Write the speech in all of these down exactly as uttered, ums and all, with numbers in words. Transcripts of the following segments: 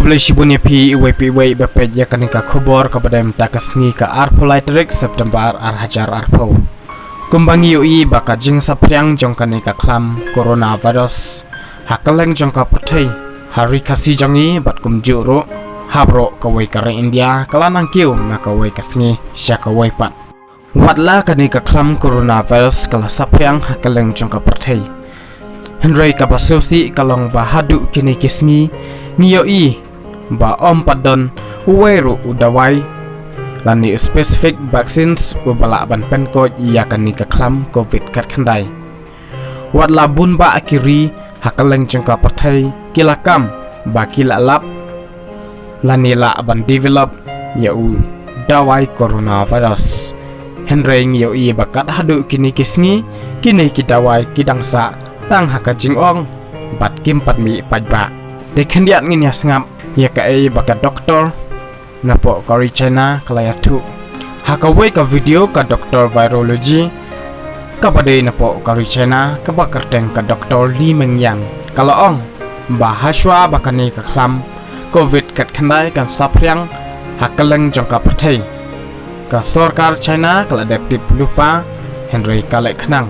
Khublei shibun ïa phi iwei pa iwei ba peit ïa kane ka khubor kaba dei mynta ka sngi ka arphew lai tarik September ar hajar arphew. Kumba ngi ïohi ba ka jingsaphriang jong kane ka khlam coronavirus ha kylleng jong ka pyrthei, ha ri Khasi jong ngi bad kumjuh ruh ha baroh kawei ka ri India ka la nang kiew na kawei ka sngi sha kawei pat. Wat la kane ka khlam coronavirus ka la saphriang ha kylleng jong ka pyrthei, hynrei kaba sngewsih ka long ba haduh kine ki sngi ngi ïohi ba ym pat don uwei ruh u dawai lane u specific vaccines uba lah ban pynkhiah ïa kane ka khlam covid khatkhyndai. Wat la bun bah ki ri ha kylleng jong ka pyrthei ki la kam ba ki la lap lane lah ban develop ïa u dawai coronavirus, hynrei ngi ïohi ba kat haduh kine ki sngi kine ki dawai ki dang sah tang ha ka jingong bad kim pat mih paidbah. Te khyndiat ngin ïa sngap ïa kaei ba ka doktor napoh ka ri China ka la ïathuh. Ha kawei ka video ka doktor virology kaba dei napoh ka ri China kaba kyrteng ka doktor Li Mengyan ka la ong ba hashwa ba kane ka khlam covid khatkhyndai kan saphriang ha kylleng jong ka pyrthei, ka sorkar China ka la dep tip lypa, hynrei ka leh khnang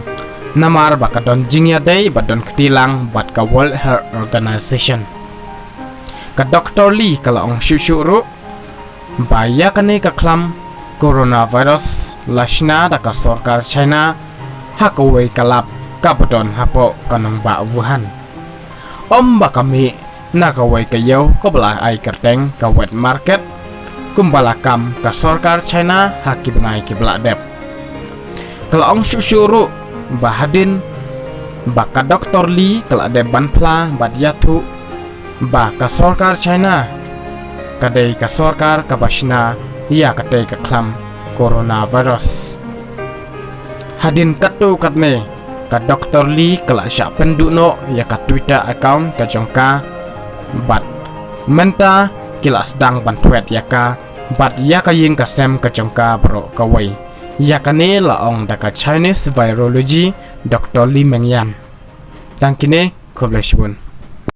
namar ba ka don jingïadei ba don kti lang bad ka World Health Organization. Ka doktor Li ka la ong shuh shuh ruh ba ïa kane ka khlam coronavirus la shna da ka sorkar China ha kawei ka lab kaba don hapoh ka nongbah Wuhan. Ym ba ka mih na kawei ka ïew kaba la ai kyrteng ka wet market kumba la kam ka sorkar China ha ki bnai kiba la dep. Ka la ong shuh shuh ruh ba hadien ba ka doktor Li ka la dep ban phla bad ïathuh ba ka sorkar China ka dei ka sorkar kaba shna ïa katei ka khlam coronavirus. Hadien katto katne ka doktor Li ka la shah pynduh noh ïa ka Twitter account ka jong ka bad mynta ki la sdang ban thwet ïa ka bad ïa ka ïing ka sem ka jong ka baroh kawei. Ïa kane la ong da ka Chinese virology doktor Li Mengyan. Tang kine, khublei shibun.